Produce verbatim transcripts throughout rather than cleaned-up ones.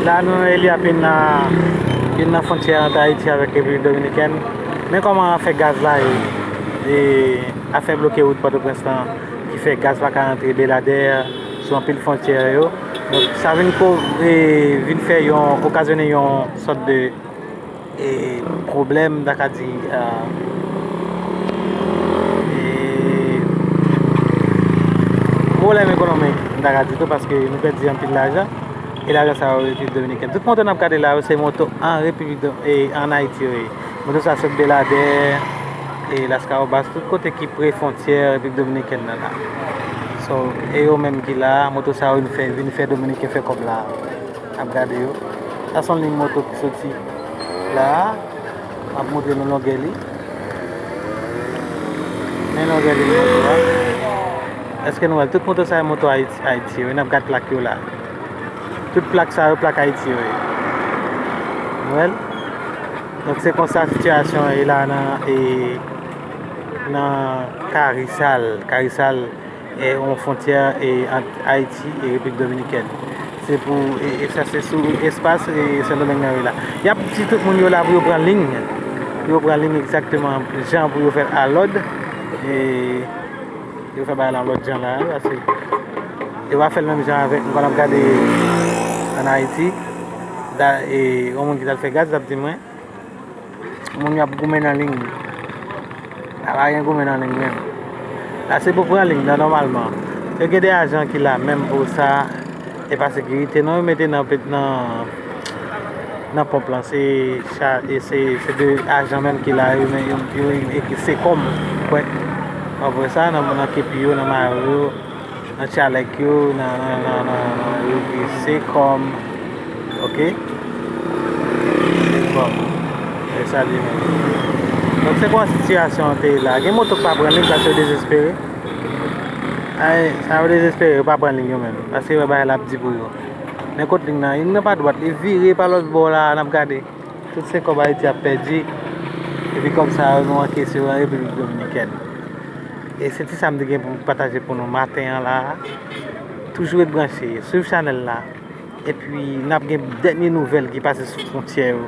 La nou nan Eliap, youn nan, youn nan fwontyè ant Ayiti avèk Repiblik Dominikèn. Men kòman afè gaz la ye, e afè bloke wout Pòtoprens lan ki fè gaz pa ka rantre Beladè, sou anpil fwontyè yo. Donk sa vin ko, e, vin fè yon, okazyone yon sòt de, e, pwoblèm, m ta ka di, e, e, pwoblèm ekonomik, m ta ka di tou, paske nou pèdi anpil lajan. E lajan sa yo Repiblik Dominikèn. Tout moto n ap gade la yo, se moto an Repiblik Do-, e, ann Ayiti yo ye. Moto sa sot Beladè, e, Laskawobas, tout kote ki pre fwontyè Repiblik Dominikèn nan la. So, e yo menm ki la, moto sa yo vin fè, vin fè Dominiken fè kòb la. N ap gade yo. Sa se yon liy moto ki soti la. M ap montre nou longè li. Men longè li moto a. Èske nou wè l? Tout moto sa yo moto Ayiti, Ayiti yo. N ap gad plak yo la. Tout plak sa yo, plak Ayiti yo ye. Nou wè l? Donk se konsa sitiyasyon an ye la nan, e, nan Karisal. Karisal, e, yon fwontyè, e, ant Ayiti e Repiblik Dominikèn. Se pou, e, e sa se sou espas, e, Sendomeng nan yo la. Y ap di tout moun yo la pou yo pran liy. Pou yo pran liy egzakteman jan pou yo fè l alòd. E, yo fè bagay la lòt jan la, paske yo pa fè l menm jan avèk nou konn ap gade ann Ayiti. Da, e, yon moun ki t al fè gaz, l ap di mwen, moun yo ap goumen nan liy. La pa gen goumen nan liy menm. La se pou pran liy nan nòmalman. Yo gen de ajan ki la menm pou sa. E pa sekirite non, yo mete nan, nan, nan ponp lan. Se cha-, e se, se de ajan menm ki la, yo, men yo, yo, yo ekri Sekòm. Ou kwè? Ou kwè sa, nan, nan kepi yo, nan mayo yo, nan tchalèk yo, nan, nan, nan, nan, nan, yo ekri Sekòm. Ok? Bon. E sa li menm. Donk, se konsa sitiyasyon an te ye la. Gen moto k pa pran liy paske yo dezespere. Ay, sa yo dezespere, yo pa pran liy yo menm. Paske yo wè bagay la ap di pou yo. Men kot liy nan, liy nan pa dwat, li vire pa lòt bò la, n ap gade. Tout se kòb Ayiti ap pèdi. Epi kòb sa yo nou ankese yo an Repiblik Dominikèn. E se ti sa m te gen pou m pataje pou nou maten an la. Toujou ret branche, swiv chanèl la. Epi n ap gen dènye nouvèl ki pase sou fwontyè yo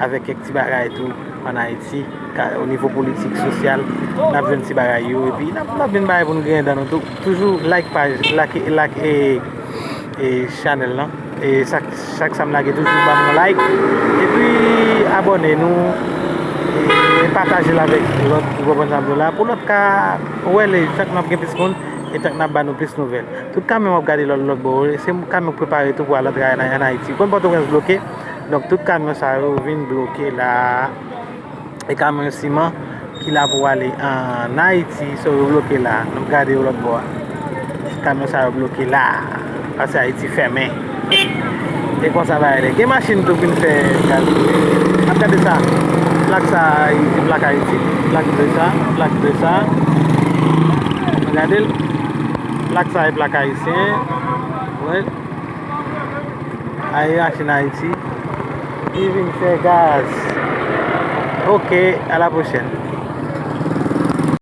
avèk kèk ti bagay tou ann Ayiti, ka, o nivo politik, sosyal, n ap jwenn ti bagay yo. Epi n ap, n ap vin bay pou n griyen dan nou tou. Toujou like paj, like, like, e, e chanèl lan. E chak, chak sa m lage toujou ban m yon like. Epi abòne nou. E pataje l avèk lòt, ou konprann sa m di w la. Pou lòt ka wè li, tank n ap gen plis moun, e tank n ap ba nou plis nouvèl. Tout kamyon w ap gade lòt, lòt bò yo, se kamyon k prepare tou pou al antre ann, ann Ayiti. Konn Pòtoprens bloke, donk tout kamyon sa yo vin bloke la. E kamyon siman ki la pou ale ann Ayiti, so yo bloke la. N ap gade yo lòt bò a. Kamyon sa yo bloke la. Paske Ayiti fèmen. E konsa bagay la ye. Gen machin tou vin fè gaz. N ap gade sa. Plak sa, Ayiti, plak Ayiti. Plak ble sa, plak ble sa. Gade l. Plak sa e plak ayisyen. Wè. Ay, machin Ayiti. Li vin fè gaz. Ok, à la prochaine.